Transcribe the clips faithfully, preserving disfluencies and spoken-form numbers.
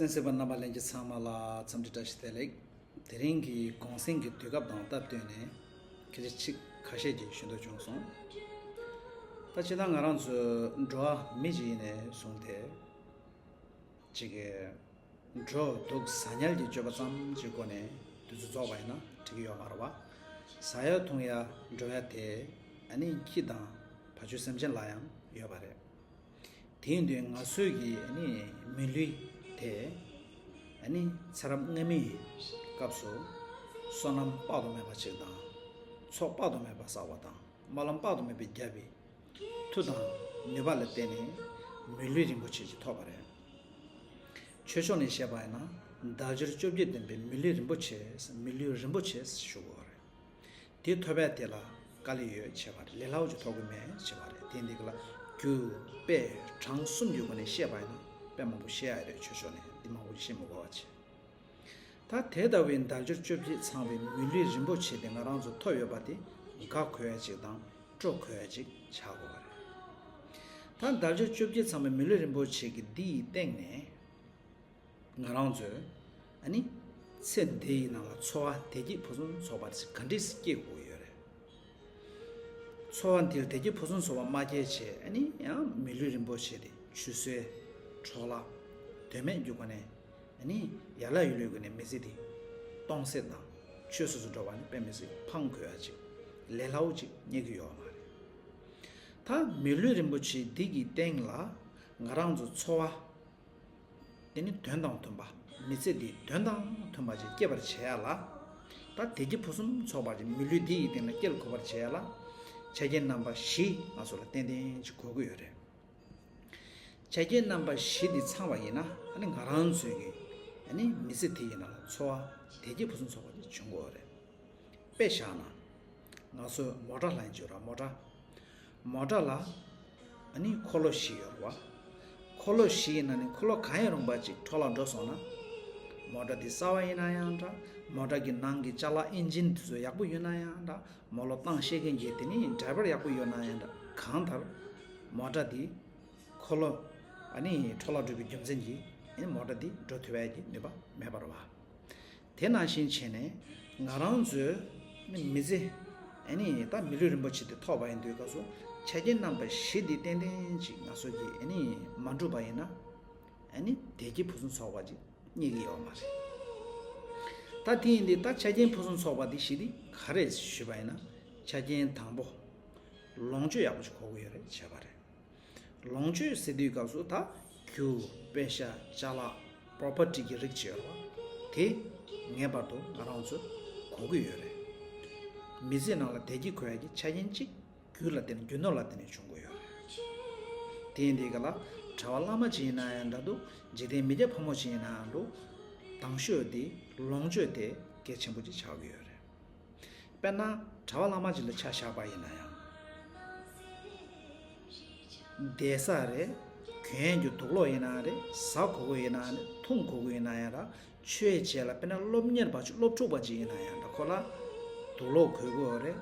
གསན་གཟིགས་པ་རྣམ་པ་ལྷན་རྒྱས་ཚང་མ་ལ་འཚམས་འདྲི་བཀྲ་ཤིས་བདེ་ལེགས། དེ་རིང་གི་གུང་སེང་གི་དུས་སྐབས་དང་སྟབས་བསྟུན་ནས་སྐད་ཆ་ཚིག་ཁ་ཤས་ཅིག་ཞུ་འདོད་བྱུང་སོང་། ད་སྤྱིར་བཏང་ང་རང་ཚོ་འགྲོ་བ་མི་ཅིག་ཡིན་ནས་བཟུང་སྟེ་ཅིག་གི་འགྲོ་འདུག་ཟ་ཉལ་གྱི་སྤྱོད་པ་ཙམ་གྱི་སྒོ་ནས་དུས་ཚོད་རྫོགས་པ་ཡིན་ན་འགྲིག་གི་ཡོད་མ་རེད་བ། ཟ་ཡ་འཐུང་ཡ་འགྲོ་ཡ་དེ་ཨ་ནི་ཁྱི་དང་བ་ཕྱུགས་སེམས་ཅན་ལ་ཡང་ཡོད་པ་རེད། དེ་ཡིན་དུས་ང་ཚོའི་གི་ཨ་ནི་མི་ལུས་དེ་ཨ་ནི་ཚེ་རབས་སྔ་མའི་སྐབས་སུ་བསོད་ནམས་དཔག་ཏུ་མེད་པ་ཅིག་དང་། ཚོགས་དཔག་ཏུ་མེད་པ་བསགས་པ་དང་། སྨོན་ལམ་དཔག་ཏུ་མེད་པ་བརྒྱབ་པའི་མཐུ་དང་ནུས་པ་ལ་བརྟེན་ནས་མི་ལུས་རིན་པོ་ཆེ་ཅིག་ཐོབ་པ་རེད། ཆོས་ཕྱོགས་ནས་བཤད་པ་ཡིན་ན་དལ་འབྱོར་བཅོ་བརྒྱད་ལྡན་པའི་མི་ལུས་རིན་པོ་ཆེ། མི་ལུས་རིན་པོ་ཆེ་ཞུ་དགོས་པ་རེད། དེ་ཐོབ་ཡ་དེ་ལ་དཀའ་ལས་ཡོད་བྱས་པ་རེད། ལས་སླ་བོ་ཅིག་ཐོབ་གི་མེད་བྱས་པ་རེད། དེ་འདི་ག་ལ་རྒྱུ་དཔེ་གྲངས་གསུམ་གྱི་སྒོ་ནས་བཤད་པ་ཡིན་ན་དཔེ་མང་པོ་བཤད་ཡ་རེད། ཆོས་ཕྱོགས་ནས་འདི་མང་པོ་བཤད་མི་དགོས་པ་བྱས། ད་དེ་ལྟ་བུའི་དལ་འབྱོར་བཅོ་བརྒྱད་ཚང་བའི་མི་ལུས་རིན་པོ་ཆེ་དེ་ང་རང་ཚོ་ཐོབ་ཡོད་པ་དེ་དགའ་དགོས་ཡ་ཅིག་དང་སྤྲོ་དགོས་ཡ་ཅིག་ཆགས་དགོས་པ་རེད། ད་དལ་འབྱོར་བཅོ་བརྒྱད་ཚང་བའི་མི་ལུས་རིན་པོ་ཆེ་གི་འདི་ཡི་སྟེང་ནས་ང་རང་ཚོས་ཨ་ནི་ཚེ་འདི་ཡི་ནང་ལ་འཚོ་བ་བདེ་སྐྱིད་ཕུན་སུམ་ཚོགས་པ་ཞིག་ག་འདྲས་སེ་སྐྱེལ་དགོས་ཡོད་རེད། འཚོ་བ་འདིར་བདེ་སྐྱིད་ཕུན་སུམ་ཚོགས་པ་མ་སྐྱེལ་བྱས་ཨ་ནི་ཡང་མི་ལུས་རིན་པོ་ཆེ་དེ་ཆུད་ཟོས་འཕྲོ་བརླག་དོན་མེད་རྒྱུ་སྒོ་ནས་ཨ་ནི་ཡར་ལ་ཡོད་ལུས་སྒོ་ནས་མི་ཚེ་འདི་སྟོང་ཟད་དང་ཆོས་སོ་སོ་འགྲོ་བ་ནི་དཔེ་མི་སྲིད་ཕངས་དགོས་ཡ་ཅིག་ལས་སླ་བོ་ཅིག་རྙེད་ཀྱི་ཡོད་མ་རེད། ད་མི་ལུས་རིན་པོ་ཆེ་འདི་གི་སྟེང་ལ་ང་རང་ཚོ་འཚོ་བ་དེ་ནི་དོན་དང་མཐུན་པ། མི་ཚེ་འདི་དོན་དང་མཐུན་པ་ཞིག་སྐྱེལ་བར་བྱེད་ཡ་ལ། ད་བདེ་སྐྱིད་ཕུན་སུམ་ཚོགས་པ་ཞིག་མི་ལུས་འདི་ཡི་སྟེང་ལ་སྐྱེལ་དགོས་པར་བྱེད་ཡ་ལ། ཆ་རྐྱེན་རྣམ་པ་བཞི་ང་ཚོ་ལ་ཏན་ཏན་ཅིག་དགོས་ཀྱི་ཡོད་རེད། ཆ་རྐྱེན་རྣམ་པ་བཞི་འདི་ཚང་བ་ཡིན་ན་ཨ་ནི་ང་རང་ཚོའི་གི་ཨ་ནི་མི་ཚེ་འདི་ཡི་ནང་ལ་འཚོ་བ་བདེ་སྐྱིད་ཕུན་སུམ་ཚོགས་པ་ཅིག་བྱུང་དགོས་རེད། དཔེ་བཞག་ན། ང་ཚོས་མོ་ཊ་ལ་ཡིན་བརྗོད་ར་མོ་ཊ། མོ་ཊ་ལ་ཨ་ནི་འཁོར་ལོ་བཞི་ཡོད་རེད་བ། འཁོར་ལོ་བཞི་ཡི་ནང་ནས་འཁོར་ལོ་གང་ཡང་རུང་བ་ཅིག་འཕྲོ་བརླག་འགྲོ་སོང་ན། མོ་ཊ་འདི་གསར་བ་ཡིན་ན་ཡང་འདྲ། མོ་ཊ་གི་ནང་གི་ཅ་ལག་ཨིན་ཇིན་དེ་ཚོ་ཡག་པོ་ཡོད་ན་ཡང་འདྲ། མོ་ལོ་བཏང་ཤེས་མཁན་གྱི་དེ་ནི་ཌ་རའི་བར་ཡག་པོ་ཡོད་ན་ཡང་འདྲ། གང་ལྟར་མོ་ཊ་འདི་འཁོར་ལོ་ཨ་ནི་འཕྲོ་བརླག་འགྲོ་བའི་རྒྱུ་མཚན་གྱིས་ཨ་ནི་མོ་ཊ་འདི་འགྲོ་ཐུབ་ཡ་གི་ནུས་པ་མེད་པ་རེད་བ། དེ་ནང་བཞིན་བྱས་ནས་ང་རང་ཚོའི་ནི་མི་ཚེ་ཨ་ནི་ད་མི་ལུས་རིན་པོ་ཆེ་དེ་ཐོབ་པ་ཡིན་དུས་སྐབས་སུ་ཆ་རྐྱེན་རྣམ་པ་བཞི་འདི་ཏན་ཏན་ཅིག་ང་ཚོ་གིས་ཨ་ནི་མ་འགྲུབ་པ་ཡིན་ན་ཨ་ནི་བདེ་སྐྱིད་ཕུན་སུམ་ཚོགས་པ་ཅིག་རྙེད་ཀྱི་ཡོད་མ་རེད། ད་དེ་ཡིན་དུས་ད་ཆ་རྐྱེན་ཕུན་སུམ་ཚོགས་པ་འདི་བཞི་འདི་ག་རེ་ཞུས་པ་ཡིན་ན་ཆ་རྐྱེན་དང་པོ་ལོངས་སྤྱོད་ཡག་པོ་ཞིག་དགོས་ཀྱི་ཡོད་རེད་བྱས་པ་རེད། ལོངས་སྤྱོད་ཟེར་དུས་སྐབས་སུ་ད་རྒྱུ་པེ་ཤ་ཅ་ལག་པོ་རོ་པར་ཊི་གི་རིགས་ཅིག་ཡོད་རེད་བ། དེ་ངེས་པར་དུ་ང་རང་ཚོས་དགོས་ཀྱི་ཡོད་རེད། མི་ཚེ་ནང་ལ་བདེ་སྐྱིད་དགོས་ཡ་གི་ཆ་རྐྱེན་གཅིག་རྒྱུ་ལ་བརྟེན་ནས་རྒྱུ་ནོར་ལ་བརྟེན་ནས་བྱུང་གི་ཡོད་རེད། དེ་ཡིན་དུས་ག་ལ་གྲྭ་པ་བླ་མ་ཅིག་ཡིན་ན་ཡང་འདྲ་འདུག་འཇིག་རྟེན་མི་སྐྱ་ཕོ་མོ་ཅིག་ཡིན་ན་ཡང་འདུག་དང་ཤོས་དེ་ལོངས་སྤྱོད་དེ་གལ་ཆེན་པོ་ཅིག་ཆགས་ཀྱི་ཡོད་རེད། དཔེར་ན་གྲྭ་པ་བླ་མ་ཅིག་ལ་ཆ་བཞག་པ་ཡིན་ན་ཡང་། བསྡད་ས་རེད། གྱོན་ཡས་ཀྱི་དུག་ལོག་ཡིན་ན་རེད། ཟ་དགོས་ཀྱི་ཡིན་ན་རེད། འཐུང་དགོས་ཀྱི་ཡིན་ན་ཡང་ར། ཆོས་བྱས་ལ་དཔེར་ན་སློབ་གཉེར་བ་ཅིག་སློབ་ཕྲུག་པ་ཅིག་ཡིན་ན་ཡང་ར་ཁོ་ལ་དུག་ལོག་དགོས་ཀྱི་ཡོད་རེད།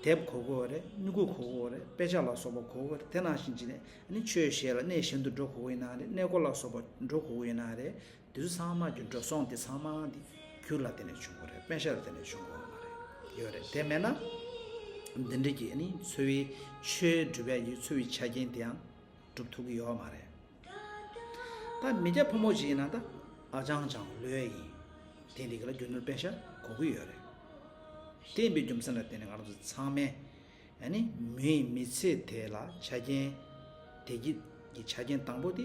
དེབ་དགོས་ཀྱི་ཡོད་རེད། སྨྱུ་གུ་དགོས་ཀྱི་ཡོད་རེད། དཔེ་ཆ་ལ་སོགས་པ་དགོས་ཀྱི་ཡོད་རེད། དེ་ནང་བཞིན་བྱས་ནས་ནི་ཆོས་བྱས་ལ་གནས་གཞན་དུ་འགྲོ་དགོས་ཀྱི་ཡིན་ན་རེད། གནས་སྐོར་ལ་སོགས་པ་འགྲོ་དགོས་ཀྱི་ཡིན་ན་རེད། དེ་ཚོ་ཚང་མ་གི་འགྲོ་སོང་དེ་ཚང་མ་དེ་རྒྱུ་ལ་བརྟེན་ནས་བྱུང་དགོས་རེད། པེ་ཤ་ལ་བརྟེན་ནས་བྱུང་དགོས་མ་རེད། ཡོད་རེད། དེ་མེད་ན་འདི་འདྲ་གི་ནི་འཚོ་བའི་ཆོས་སྒྲུབ་ཡ་ཡི་འཚོ་བའི་ཆ་རྐྱེན་དེའང་སྒྲུབ་ཐུབ་ཀྱི་ཡོད་མ་རེད། ད་མི་སྐྱ་ཕོ་མོ་ཅིག་ཡིན་ན་ད་ཨ་ཅང་ཅང་ལོས་ཡིན། དེ་འདི་ག་ལ་རྒྱུ་ནོར་པེ་ཤ་དགོས་ཀྱི་ཡོད་རེད། དེ་ཡིན་པའི་རྒྱུ་མཚན་ལ་བརྟེན་ནས་ང་རང་ཚོ་ཚང་མས་ཨ་ནི་མིའི་མི་ཚེ་དེ་ལ་ཆ་རྐྱེན་བདེ་སྐྱིད་ཀྱི་ཆ་རྐྱེན་དང་པོ་དེ་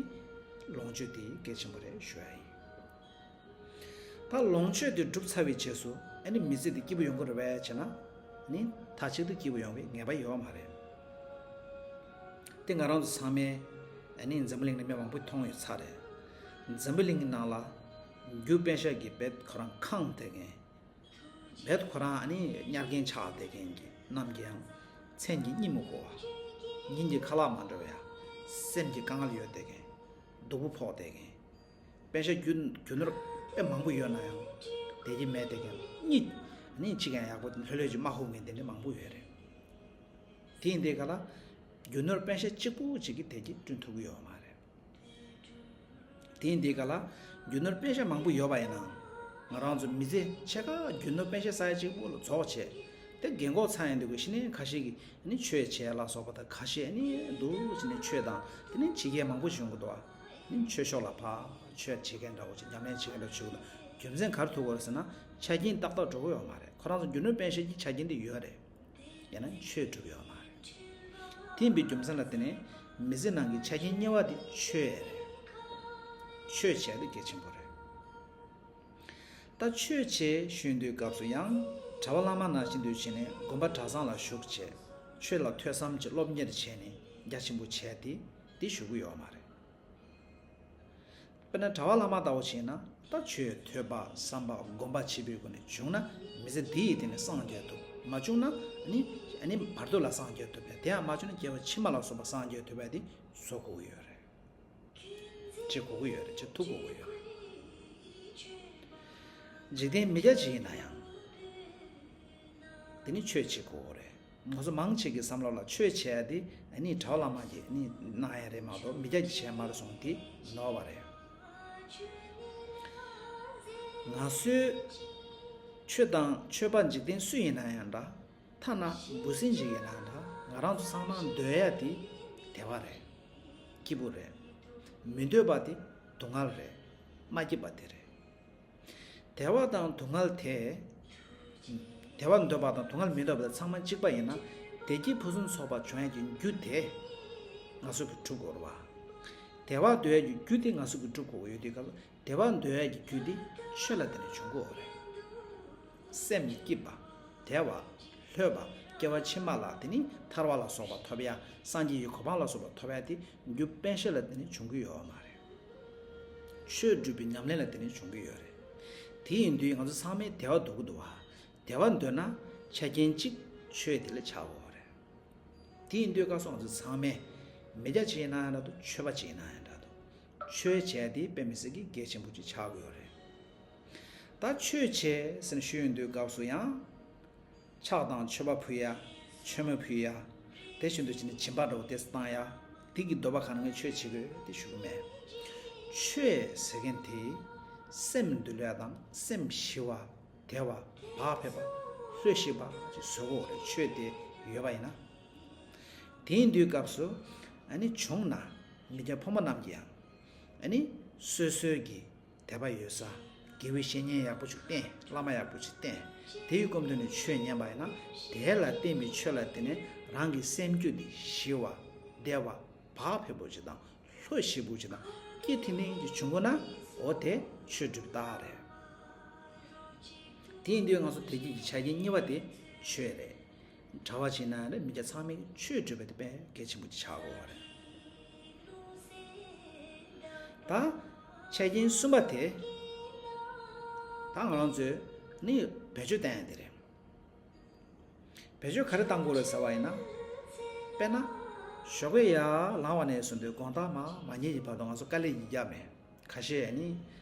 ལོངས་སྤྱོད་དེ་གལ་ཆེན་པོ་རེད་ཞུ་ཡ་ཡིན། ད་ལོངས་སྤྱོད་དེ་གྲུབ་ཚར་བའི་རྗེས་སུ་ཨ་ནི་མི་ཚེ་དེ་སྐྱིད་པོ་ཡོང་གི་རེད་པས་བྱས་ན་ཨ་ནི་མཐའ་གཅིག་ཏུ་སྐྱིད་པོ་ཡོང་བའི་ངེས་པ་ཡོད་མ་རེད། དེ་ང་རང་ཚོ་ཚང་མས་ཨ་ནི་འཛམ་བུ་གླིང་ནས་མི་མང་པོ་མཐོང་ཡོད་ཚར་རེད། འཛམ་བུ་གླིང་གི་ནང་ལ་རྒྱུ་པེ་ཤ་གི་བེད་ཁོ་རང་ཁེངས་བསྡད་མཁན། བེད་ཁོ་རང་ཨ་ནི་གཉར་མཁན་ཆགས་བསྡད་མཁན་གྱི་རྣམས་ཀྱིས་ཡང་མཚན་གྱི་གཉིད་མི་ཁུག་པ། ཉིན་གྱི་ཁ་ལག་མ་འགྲོ་བའི་སེམས་ཀྱི་དཀའ་ངལ་ཡོད་བསྡད་མཁན། སྡུག་པོ་ཕོག་བསྡད་མཁན། པེ་ཤ་རྒྱུ་རྒྱུ་ནོར་དཔེ་མང་པོ་ཡོད་ན་ཡང་བསྡད་ཀྱི་མེད་བསྡད་མཁན། གཉིད་ཨ་ནི་ཅིག་ཡང་ཡག་པོ་ལྷོད་ལྷོད་ཅིག་མ་ཧུབ་མཁན་དེ་འདྲ་མང་པོ་ཡོད་རེད། དེ་ཡིན་དུས་ག་ལ་རྒྱུ་ནོར་པེ་ཤ་གཅིག་པུ་ཅིག་གིས་བསྡད་ཀྱི་བསྐྲུན་ཐུབ་ཀྱི་ཡོད་མ་རེད། དེ་ཡིན་དུས་ག་ལ་ རྒྱུ་ནོར་པེ་ཤ་མང་པོ་ཡོད་པ་ཡིན་ན། ང་རང་ཚོ་མི་ཚེ་ཕྱེད་ཀ་རྒྱུ་ནོར་པེ་ཤ་ས་ཡ་གཅིག་པོ་ལ་རྫོགས་བྱས། དེ་རྒན་གོག་ཚ་ཡིན་དུས་ཀྱི་ཤི་ནས་ཁ་ཤས་ཀྱིས་ནི་ཆོས་བྱས་ལ་སོགས་པ་དང་ཁ་ཤས་ནི་འདུག་ཅེས་ནས་ཆོས་དང་དེ་ནི་བྱེད་མཁན་མང་པོ་བྱུང་གི་འདུག་བ། ནི་ཆོས་ཕྱོགས་ལ་ཕར་ཆོས་བྱེད་མཁན་འདྲ་བོ་ཅིག་ཉམས་ལེན་བྱེད་མཁན་འདྲ་བོ་བྱུང་གི་འདུག་རྒྱུ་མཚན་ག་རེ་ཐུག་གོ་རེད་ཟེར་ན། ཆ་རྐྱེན་ཏག་ཏག་འགྲོ་གི་ཡོད་མ་རེད། ཁོ་རང་ཚོ་རྒྱུ་ནོར་པེ་ཤ་གི་ཆ་རྐྱེན་དེ་ཡོད་རེད། ཡང་ན་ཆོས་སྒྲུབ་ཡོད་མ་རེད། དེ་ཡིན་པའི་རྒྱུ་མཚན་ལ་བརྟེན་ནས་མི་ཚེ་ནང་གི་ཆ་རྐྱེན་གཉིས་པ་དེ་ཆོས་རེད། ཆོས་བྱས་དེ་གལ་ཆེན་པོ་རེད། ད་ཆོས་བྱས་ཞུས་དུས་སྐབས་སུ་ཡང་གྲྭ་པ་བླ་མ་ནང་བཞིན་དུ་བྱས་ནས་དགོན་པ་གྲྭ་ཚང་ལ་ཞུགས་བྱས། ཆོས་ལ་ཐོས་བསམ་གྱི་སློབ་གཉེར་བྱས་ནས་རྒྱ་ཆེན་པོ་བྱས་ཏེ་དེ་ཞུ་གི་ཡོད་མ་རེད། དཔེར་ན་གྲྭ་པ་བླ་མ་ལྟ་བུ་བྱས་ན་ད་ཆོས་ཐོས་པ་བསམ་པ་སྒོམ་པ་བྱེད་པའི་སྒོ་ནས་བྱུང་ན་མི་ཚེ་འདི་ཡི་སྟེང་ནས་སངས་རྒྱས་ཐུབ། མ་བྱུང་ན་ནི་ནི་བར་དོ་ལ་སངས་རྒྱས་ཐུབ་པས། དེ་ཡང་མ་བྱུང་ན་སྐྱེ་བ་ཕྱི་མ་ལ་སོགས་པ་སངས་རྒྱས་ཐུབ་པ་དེ་བཟོ་དགོས་ཀྱི་ཡོད་རེད། བྱེད་དགོས་ཀྱི་ཡོད་རེད། བྱེད་ཐུབ་དགོས་ཀྱི་ཡོད་རེད། འཇིག་རྟེན་མི་སྐྱ་ཅིག་ཡིན་ན་ཡང་དེ་ནི་ཆོས་བྱེད་དགོས་ཀྱི་རེད། ང་ཚོ་མང་ཆེ་གི་བསམ་བློ་ལ་ཆོས་བྱས་ཏེ་ཨ་ནི་གྲྭ་པ་བླ་མ་གིས་ཨ་ནི་གནང་ཡ་རེད་མ་གཏོགས་མི་སྐྱ་གིས་བྱས་མ་རེད་གསུངས་དེ་ནོར་བ་རེད། ང་ཚོའི་ཆོས་དང་ཆོས་པ་འཇིག་རྟེན་སུ་ཡིན་ན་ཡང་འདྲ། ཐ་ན་འབུ་སྲིན་ཞིག་ཡིན་ན་འདྲ། ང་རང་ཚོ་ཚང་མ་འདོད་ཡ་དེ་བདེ་བ་རེད། སྐྱིད་པོ་རེད། མི་འདོད་པ་དེ་སྡུག་བསྔལ་རེད། མ་སྐྱིད་པ་དེ་རེད། བདེ་བ་དང་སྡུག་བསྔལ་དེ། བདེ་བ་འདོད་པ་དང་སྡུག་བསྔལ་མི་འདོད་པ་དེ་ཚང་མ་གཅིག་པ་ཡིན་ན། བདེ་སྐྱིད་ཕུན་སུམ་ཚོགས་པ་འབྱུང་ཡག་གི་རྒྱུ་དེ་ང་ཚོ་གིས་སྒྲུབ་དགོས་རེད་བ། བདེ་བ་འདོད་ཡག་གི་རྒྱུ་དེ་ང་ཚོ་གིས་སྒྲུབ་དགོས་ཡོད་དུས་སྐབས་ལ་བདེ་བ་འདོད་ཡག་གི་རྒྱུ་དེ་ཆོས་ལ་བརྟེན་ནས་འབྱུང་གི་ཡོད་རེད། སེམས་སྐྱིད་པ། བདེ་བ། ལྷོད་པ། སྐྱེ་བ་ཕྱི་མ་ལ་དེ་ནི་ཐར་པ་ལ་སོགས་པ་ཐོབ་ཡ། སངས་རྒྱས་ཀྱི་གོ་འཕང་ལ་སོགས་པ་ཐོབ་ཡ་དེ་རྒྱུ་པཎ་ཞྭ་ལ་བརྟེན་ནས་འབྱུང་གི་ཡོད་མ་རེད། ཆོས་སྒྲུབ་པའི་ཉམས་ལེན་ལ་བརྟེན་ནས་འབྱུང་གི་ཡོད་རེད། དེ་ཡིན་དུས་ང་ཚོ་ཚང་མས་བདེ་བ་འདོད་ཀྱི་འདུག་བ། བདེ་བ་འདོད་ན་ཆ་རྐྱེན་གཅིག་ཆོས་དེ་ལ་ཆགས་དགོས་པ་རེད། དེ་ཡིན་དུས་སྐབས་སུ་ང་ཚོ་ཚང་མས་མི་སྐྱ་ཅིག་ཡིན་ན་ཡང་འདྲ་འདུག་ཆོས་པ་ཅིག་ཡིན་ན་ཡང་འདྲ་འདུག་ཆོས་བྱས་དེ་དཔེ་མི་སྲིད་ཀྱི་གལ་ཆེན་པོ་ཅིག་ཆགས་ཀྱི་ཡོད་རེད། ད་ཆོས་བྱས་ཟེར་ནས་ཞུ་ཡོང་དུས་སྐབས་སུ་ཡང་། ཕྱག་དང་མཆོད་པ་ཕུལ་ཡ། མཆོད་མེ་ཕུལ་ཡ། དེ་བཞིན་དུ་བྱས་ནས་སྦྱིན་པ་འདྲ་བོ་དེ་བཏང་ཡ། དེ་གི་འདོད་པ་གང་ངས་ཆོས་བྱེད་དགོས་དེ་ཞུ་གི་མེད། ཆོས་ཟེར་མཁན་དེ་སེམས་འདུལ་ཡ་དང་སེམས་ཞི་བ། བདེ་བ། བག་ཕེབས་པ། ལྷོད་ཤིག་པ་ཅིག་བཟོ་དགོས་རེད། ཆོས་དེ་ཡོད་པ་ཡིན་ན། དེ་ཡིན་དུས་སྐབས་སུ་ཨ་ནི་བྱུང་ན་མི་སྐྱ་ཕོ་མོ་རྣམས་ཀྱིས་ཡང་ཨ་ནི་སོ་སོའི་གི་དད་པ་ཡོད་ས་དགེ་བའི་བཤེས་གཉེན་ཡག་པོ་ཅིག་བསྟེན། བླ་མ་ཡག་པོ་ཅིག་བསྟེན། དེའི་སྐུ་མདུན་ནས་ཆོས་ཉན་པ་ཡིན་ན་དེ་ལ་བསྟེན་པའི་ཆོས་ལ་བརྟེན་ནས་རང་གི་སེམས་རྒྱུད་འདི་ཞི་བ། བདེ་བ། བག་ཕེབས་པོ་ཅིག་དང་། ལྷོད་ཤིག་པོ་ཅིག་དང་། སྐྱིད་ཐིང་ཐིང་ཅིག་བྱུང་དགོས་ན་འོ་དེ་ཆོས་སྒྲུབ་རྟགས་རེད། དེ་ཡིན་དུས་ང་ཚོ་བདེ་སྐྱིད་ཀྱི་ཆ་རྐྱེན་གཉིས་པ་དེ་ཆོས་རེད། གྲྭ་པ་ཅིག་ཡིན་ན་རེད། མི་སྐྱ་ཚང་མས་ཆོས་སྒྲུབ་པ་དེ་དཔེ་གལ་ཆེན་པོ་ཅིག་ཆགས་དགོས་པ་རེད། ད་ཆ་རྐྱེན་གསུམ་པ་དེ་ད་ང་རང་ཚོས་ནི་བེད་སྤྱོད་བཏང་ཡ་དེ་རེད། བེད་སྤྱོད་ག་རེ་བཏང་དགོས་རེད་ཟེར་བ་ཡིན་ན། དཔེར་ན། ཞོགས་ཀས་ཡར་ལངས་པ་ནས་བཟུང་སྟེ་དགོང་དག་མར་མ་ཉལ་གྱི་བར་དུ་ང་ཚོ་དཀའ་ལས་ཡི་རྒྱག་མེད། ཁ་ཤས་ནི།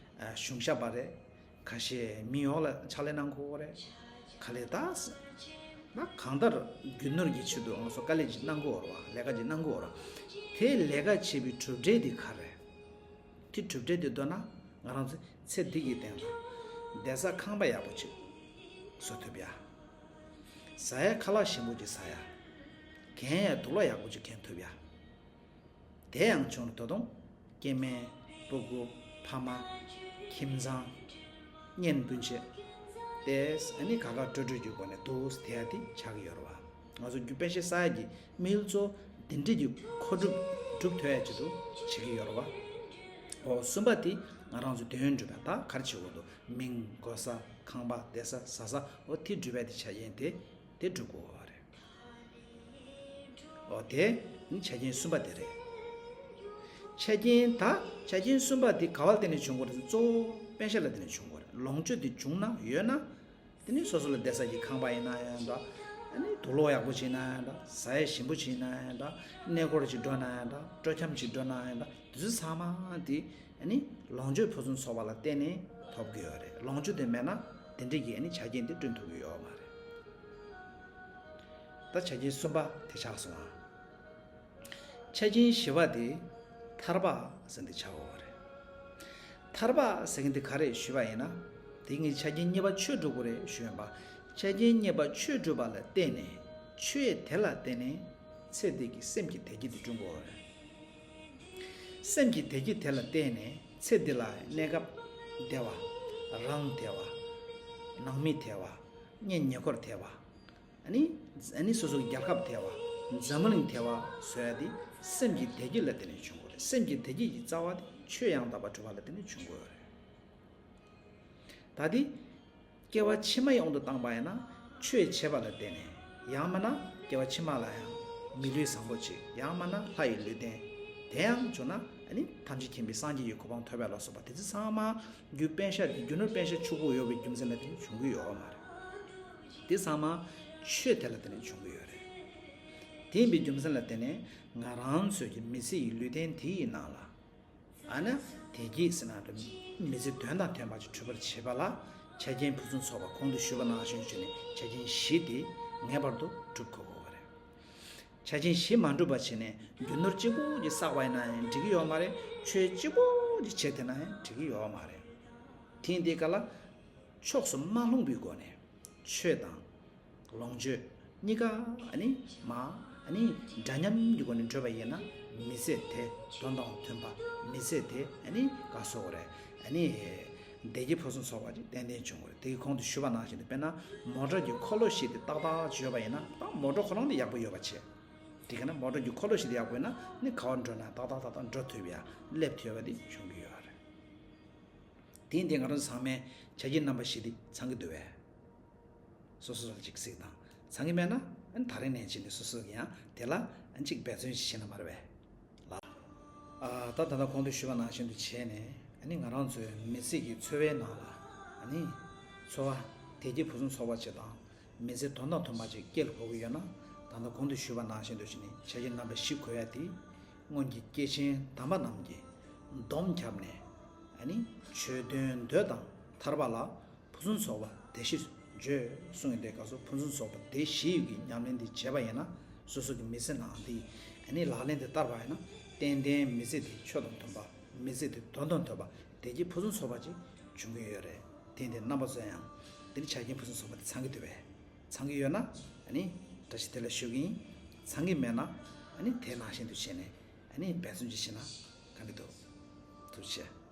གཞུང་ཞབས་པ་རེད། ཁ་ཤས་མི་ཡོངས་ལ་ཕྱག་ལས་གནང་དགོས་རེད། ག་ལས་ད། ན་གང་ལྟར་རྒྱུ་ནོར་གྱི་ཆེད་དུ་ང་ཚོ་དཀའ་ལས་ཅིག་གནང་དགོས་རེད་བ། ལས་ཀ་ཅིག་གནང་དགོས་རེད། དེ་ལས་ཀ་བྱེད་པའི་གྲུབ་འབྲས་དེ་ག་རེད། དེ་གྲུབ་འབྲས་དེ་འདོད་ན་ང་རང་ཚོ་ཚེ་འདི་གི་སྟེང་ལ་བསྡད་ས་ཁང་པ་ཡག་པོ་ཅིག་བཟོ་ཐུབ་ཡ། ཟ་ཡ་ཁ་ལག་ཞིམ་པོ་ཅིག་ཟ་ཡ། གྱོན་ཡ་དུག་ལོག་ཡག་པོ་ཅིག་གྱོན་ཐུབ་ཡ། དེ་ཡང་བྱུང་ན་ད་དུང་སྐྱེ་དམན། སྤུ་གུ། ཕ་མ། ཁྱིམ་ཚང་། གཉེན་སྤུན་མཆེད། དེ་ཨ་ནི་ག་ག་སྤྲོ་སྤྲོ་གི་སྒོ་ནས་འདུག་སེ་བསྡད་ཡ་དེ་ཆགས་ཀྱི་ཡོད་རེད་བ། ང་ཚོ་རྒྱུ་པཎ་ཞྭ་ས་ཡ་གི་དམིགས་ཡུལ་གཙོ་བོ་འདི་འདྲ་གི་མཁོ་སྒྲུབ་སྒྲུབ་ཐུབ་ཡ་ཆེད་དུ་བྱེད་ཀྱི་ཡོད་རེད་བ། འོ་གསུམ་པ་དེ་ང་རང་ཚོ་དོན་སྒྲུབ་པ་ད་ག་རེ་བྱེད་དགོས་འདུག་མིང་གོ་ས་ཁང་པ་བསྡད་ས་ཟ་ས་འོ་དེ་སྒྲུབ་པ་དེ་ཆ་རྐྱེན་དེ་དེ་སྒྲུབ་དགོས་པ་རེད། འོ་དེ་ནི་ཆ་རྐྱེན་གསུམ་པ་དེ་རེད། ཆ་རྐྱེན་ད་ཆ་རྐྱེན་གསུམ་པ་དེ་ག་བ་ལ་བརྟེན་ནས་བྱུང་དགོས་རེད་ཟེར་ན་གཙོ་བོ་པཎ་ཞྭ་ལ་བརྟེན་ནས་བྱུང་དགོས་རེད། ལོངས་སྤྱོད་དེ་བྱུང་ན་ཡོད་ན། དེ་ནི་སོ་སོ་ལ་བསྡད་ས་ཀྱི་ཁང་པ་ཡིན་ན་ཡང་འདྲ། ཨ་ནི་དུག་ལོག་ཡག་པོ་ཅིག་ཡིན་ན་ཡང་འདྲ། ཟ་ཡ་ཞིམ་པོ་ཅིག་ཡིན་ན་ཡང་འདྲ། གནས་སྐོར་ཅིག་འགྲོ་ན་ཡང་འདྲ། སྤྲོ་འཆམ་ཅིག་འགྲོ་ན་ཡང་འདྲ། དེ་ཚོ་ཚང་མ་དེ་ཨ་ནི་ལོངས་སྤྱོད་ཕུན་སུམ་ཚོགས་པ་ལ་བརྟེན་ནས་ཐོབ་ཀྱི་ཡོད་རེད། ལོངས་སྤྱོད་དེ་མེད་ན་དེ་འདྲ་གི་ཨ་ནི་ཆ་རྐྱེན་དེ་བསྐྲུན་ཐུབ་ཀྱི་ཡོད་མ་རེད། ད་ཆ་རྐྱེན་གསུམ་པ་དེ་ཆགས་སོང་ང་། ཆ་རྐྱེན་བཞི་པ་དེ་ཐར་པ་ཟེར་འདི་ཆགས་ཡོད་རེད། ཐར་པ་ཟེར་མཁན་དེ་ག་རེ་ཞུས་པ་ཡིན་ན། དེ་ངས་ཆ་རྐྱེན་གཉིས་པ་ཆོས་སྒྲུབ་དགོས་རེད་ཞུས་ཡིན་པ། ཆ་རྐྱེན་གཉིས་པ་ཆོས་སྒྲུབ་པ་ལ་བརྟེན་ནས། ཆོས་དེ་ལ་བརྟེན་ནས་ཚེ་འདི་གི་སེམས་ཀྱི་བདེ་སྐྱིད་དེ་བསྐྲུན་དགོས་རེད། སེམས་ཀྱི་བདེ་སྐྱིད་དེ་ལ་བརྟེན་ནས་ཚེ་འདི་ལ་གནས་སྐབས་བདེ་བ། རང་བདེ་བ། ནང་མི་བདེ་བ། གཉེན་ཉེ་འཁོར་བདེ་བ། ཨ་ནི། ཨ་ནི་སོ་སོའི་རྒྱལ་ཁབ་བདེ་བ། འཛམ་བུ་གླིང་བདེ་བ་བཟོ་ཡ་དེ་སེམས་ཀྱི་བདེ་སྐྱིད་ལ་བརྟེན་ནས་བྱུང་དགོས་རེད། སེམས་ཀྱི་བདེ་སྐྱིད་ཀྱི་རྩ་བ་དེ་ཆོས་ཡང་དག་པར་སྒྲུབ་པ་ལ་བརྟེན་ནས་བྱུང་དགོས་རེད། ད་དེ། སྐྱེ་བ་ཕྱི་མའི་དབང་དུ་བཏང་པ་ཡིན་ན། ཆོས་བྱས་པ་ལ་བརྟེན་ནས། ཡང་མིན་ན་སྐྱེ་བ་ཕྱི་མ་ལ་ཡང་མི་ལུས་བཟང་པོ་ཅིག་ཡང་མིན་ན་ལྷ་ཡི་ལུས་རྟེན། དེ་ཡང་བྱུང་ན་ཨ་ནི་ཐམས་ཅད་མཁྱེན་པའི་སངས་རྒྱས་ཀྱི་གོ་འཕང་ཐོབ་པ་ལ་སོགས་པ་དེ་ཚོ་ཚང་མ། རྒྱུ་པཎ་ཞྭ་དེ་རྒྱུ་ནོར་པཎ་ཞྭ་ཕྱུག་པོ་ཡོད་པའི་རྒྱུ་མཚན་ལ་བརྟེན་ནས་བྱུང་གི་ཡོད་མ་རེད། དེ་ཚང་མ་ཆོས་དེ་ལ་བརྟེན་ནས་བྱུང་གི་ཡོད་རེད། དེ་ཡིན་པའི་རྒྱུ་མཚན་ལ་བརྟེན་ནས་ང་རང་ཚོའི་གི་མི་ཚེ་ཡི་ལུས་རྟེན་དེ་ཡི་ནང་ལ། ཨ་ནི་བདེ་སྐྱིད་ཟེར་ན་མི་ཚེ་དོན་དང་ལྡན་པ་ཅིག་འཕྲོད་པར་བྱེད་པ་ལ་ཆ་རྐྱེན་ཕུན་སུམ་ཚོགས་པ་གོང་དུ་ཞུས་པ་ནང་བཞིན་བྱས་ནས་ཆ་རྐྱེན་བཞི་དེ་ངེས་པར་དུ་སྒྲུབ་དགོས་ཀྱི་ཡོད་རེད། ཆ་རྐྱེན་བཞི་མ་འགྲུབ་པ་བྱས་ནས་རྒྱུ་ནོར་གཅིག་པོ་ཅིག་བསགས་པ་ཡིན་ན་ཡང་འགྲིག་གི་ཡོད་མ་རེད། ཆོས་གཅིག་པོ་ཅིག་བྱས་བསྡད་ན་ཡང་འགྲིག་གི་ཡོད་མ་རེད། དེ་ཡིན་དུས་ག་ལ། ཕྱོགས་སུ་མ་ལྷུང་བའི་སྒོ་ནས་ཆོས་དང་ལོངས་སྤྱོད་གཉིས་ཀ་ཨ་ནི་མ་ཨ་ནི་འདྲ་མཉམ་གྱི་སྒོ་ནས་འགྲུབ་པ་ཡིན་ན་མི་ཚེ་དེ་དོན་དང་མཐུན་པ། མི་ཚེ་དེ་ཨ་ནི་ག་སོགས་རེད། ཨ་ནི་བདེ་སྐྱིད་ཕུན་སུམ་ཚོགས་པ་ཅིག་ཏན་ཏན་བྱུང་དགོས་རེད། དེ་གི་གོང་དུ་ཞུས་པ་ནང་བཞིན་དུ་དཔེར་ན་མོ་ཊ་གི་འཁོར་ལོ་བཞི་དེ་ཏག་ཏག་ཅིག་ཡོད་པ་ཡིན་ན་ད་མོ་ཊ་ཁོ་རང་ནི་ཡག་པོ་ཡོད་པ་བྱས། དེ་ག་ན་མོ་ཊ་གི་འཁོར་ལོ་བཞི་དེ་ཡག་པོ་ཡིན་ན་ནི་ག་བར་འགྲོ་ན་ཏག་ཏག་ཏག་ཏག་འགྲོ་ཐུབ་ཡ་སླེབས་ཐུབ་ཡ་དེ་བྱུང་གི་ཡོད་རེད། དེ་ཡིན་དུས་ང་རང་ཚང་མས་ཆ་རྐྱེན་རྣམ་པ་བཞི་དེ་ཚང་གི་འདུག་བས། སོ་སོ་ལ་གཅིག་གཟིགས་དང་། ཚང་གི་མེད་ན་ཨ་ནི་ད་རིང་ནས་བྱས་ནས་སོ་སོ་གི་ཡང་དེ་ལ་ཨ་ནི་གཅིག་འབད་བརྩོན་ཞིག་བྱེད་ན་མ་རེད་བས། ལ། ཨ། ད་ད་ལྟ་གོང་དུ་ཞུས་པ་ནང་བཞིན་དུ་བྱས་ནས་ཨ་ནི་ང་རང་ཚོའི་མི་ཚེ་གི་འཚོ་བའི་ནང་ལ་ཨ་ནི་འཚོ་བ་བདེ་སྐྱིད་ཕུན་སུམ་ཚོགས་པ་ཅིག་དང་མི་ཚེ་དོན་དང་མཐུན་པ་ཅིག་སྐྱེལ་དགོས་ཀྱི་ཡོད་ན། ད་ལྟ་གོང་དུ་ཞུས་པ་ནང་བཞིན་དུ་བྱས་ནས་ཆ་རྐྱེན་རྣམ་པ་བཞི་དགོས་ཡ་དེ། སྔོན་གྱི་སྐྱེས་ཆེན་དམ་པ་རྣམས་ཀྱིས་སྡོམ་ཁྱབ་ནས་ཨ་ནི་ཆོས་དོན་འདོད་དང་ཐར་པ་ལ། ཕུན་སུམ་ཚོགས་པ་བདེ་གཤེགས་བརྗོད་གསུངས་ཡོད་དེ། སྐབས་སུ་ཕུན་སུམ་ཚོགས་པ་བདེ་བཞི་ཡི་གི་ཉམས་ལེན་འདི་བྱས་པ་ཡིན་ན། སོ་སོ་གི་མི་ཚེ་ནང་འདི་ཨ་ནི་ལག་ལེན་དུ་བསྟར་བ་ཡིན་ན། ཏན་ཏན་མི་ཚེ་འདི་ཆོས་དང་མཐུན་པ། མི་ཚེ་འདི་དོན་དང་མཐུན་པ། བདེ་སྐྱིད་ཕུན་སུམ་ཚོགས་པ་ཅིག་འབྱུང་གི་ཡོད་རེད། དེ་འདི་རྣམ་པ་ཚོ་ཡང་འདི་ནི་ཆ་རྐྱེན་ཕུན་སུམ་ཚོགས་པ་འདི་ཚང་གི་འདུག་བས། ཚང་གི་ཡོད་ན་ཨ་ནི་བཀྲ་ཤིས་བདེ་ལེགས་ཞུ་གི་ཡིན། ཚང་གི་མེད་ན་ཨ་ནི་དེ་ནང་བཞིན་དུ་བྱས་ནས་ཨ་ནི་འབད་བརྩོན་ཅིག་བྱས་ན་གང་གི་འདུག་ཐུགས་རྗེ་ཆེ།